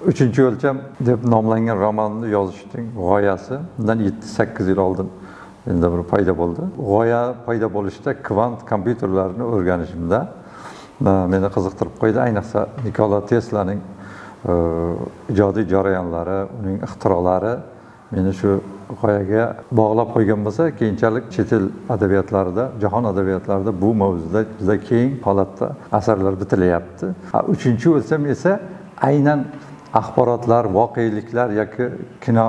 Uchinchi o'lcham deb nomlangan romanni yozishning g'oyasi bundan 7-8 yil oldin endi bir paydo bo'ldi. G'oya paydo bo'lishda kvant kompyuterlarini o'rganishimda meni qiziqtirib qo'ydi. Ayniqsa Nikola Teslaning ijodiy jarayonlari, uning ixtirolari meni shu g'oyaga bog'lab qo'ygan bo'lsa, keyinchalik chet el adabiyotlarida, jahon adabiyotlarida bu mavzuda juda keng holatda asarlar bitilyapti. Uchinchi o'lcham esa aynan axborotlar, voqeliklar yoki kino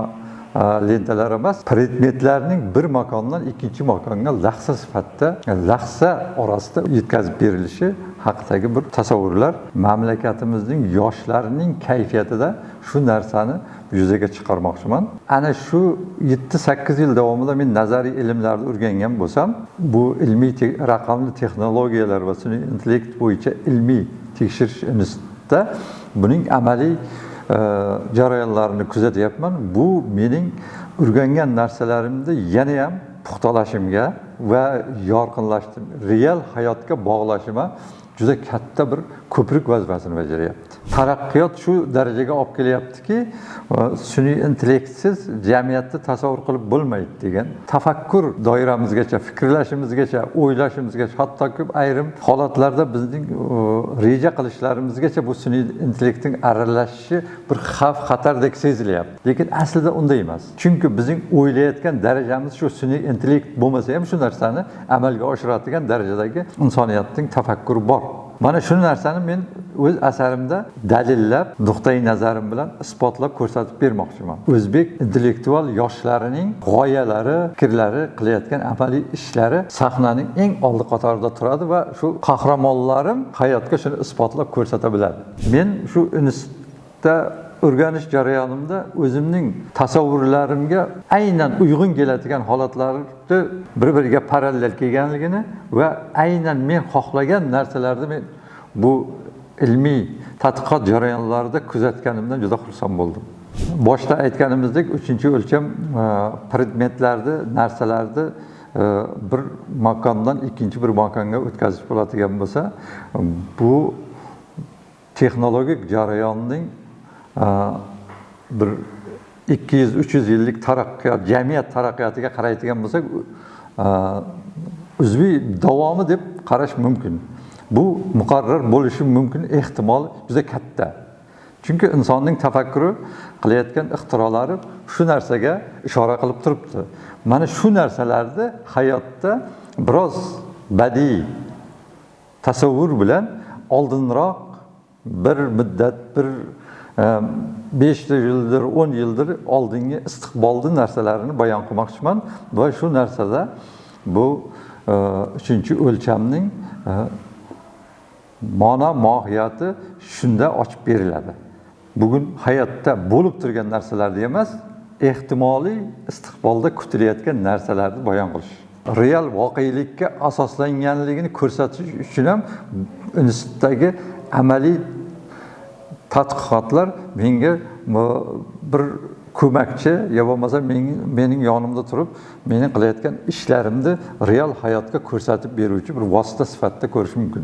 lentalar emas, predmetlarning bir makondan ikkinchi makonga lahza sifatida, lahza orasida yetkazib berilishi haqidagi bir tasavvurlar mamlakatimizning yoshlarining kayfiyatida shu narsani yuzaga chiqarmoqchiman. Ana shu 7-8 yil davomida men nazariy ilmlarni o'rgangan bo'lsam, bu ilmiy raqamli texnologiyalar va sun'iy intellekt bo'yicha ilmiy tekshirish institutida buning amaliy jarayonlarini kuzatyapman. Bu mening o'rgangan narsalarimni yana ham puxtalashimga va yorqinlashtim, real hayotga bog'lashima juda katta bir ko'prik vazifasini bajaryapti. Taraqqiyot shu darajaga olib kelyaptiki, sun'iy intellektsiz jamiyatni tasavvur qilib bo'lmaydi degan tafakkur doiramizgacha, fikrlashimizgacha, o'ylashimizgacha, hattoki ayrim holatlarda bizning reja qilishlarimizgacha bu sun'iy intellektning aralashishi bir xavf xatardek sezilyapti. Lekin aslida unday emas. Chunki bizning o'ylayotgan darajamiz shu sun'iy intellekt bo'lmasa ham shu narsani amalga oshiradigan darajadagi insoniyatning tafakkuri bor. Mana shu narsani men o'z asarimda dalillab, nuqtai nazarim bilan isbotlab ko'rsatib bermoqchiman. O'zbek intellektual yoshlarining g'oyalari, fikrlari, qilayotgan amaliy ishlari sahnaning eng oldi qatorida turadi va shu qahramonlarim hayotga shuni isbotlab ko'rsata biladi. Men shu institutda o'rganish jarayonimda o'zimning tasavvurlarimga aynan uyg'un keladigan holatlarni bir-biriga parallel kelganligini va aynan men xohlagan narsalarni men bu ilmiy tadqiqot jarayonlarida kuzatganimdan juda xursand bo'ldim. Boshda aytganimizdek, uchinchi o'lcham predmetlarni, narsalarni bir makondan ikkinchi bir makonga o'tkazish bo'ladigan bo'lsa, bu texnologik jarayonning bir 200-300 yillik taraqqiyot, jamiyat taraqqiyotiga qaraydigan bo'lsak, uzviy davomi deb qarash mumkin. Bu muqarrar bo'lishi mumkin, ehtimol juda katta. Chunki insonning tafakkuri, qilayotgan ixtirolari shu narsaga ishora qilib turibdi. Mana shu narsalarni hayotda biroz badiiy tasavvur bilan oldinroq bir muddat, bir 5 yildir, 10 yildir oldingi istiqbolli narsalarini bayon qilmoqchiman va shu narsada bu uchinchi o'lchamning ma'no mohiyati shunda ochib beriladi. Bugun hayotda bo'lib turgan narsalarni emas, ehtimoliy istiqbolda kutilayotgan narsalarni bayon qilish. Real voqelikka asoslanganligini ko'rsatish uchun ham institutdagi amaliy tadqiqotlar menga bir ko'makchi yo bo'lmasa mening yonimda turib, mening qilayotgan ishlarimni real hayotga ko'rsatib beruvchi bir vosita sifatida ko'rish mumkin.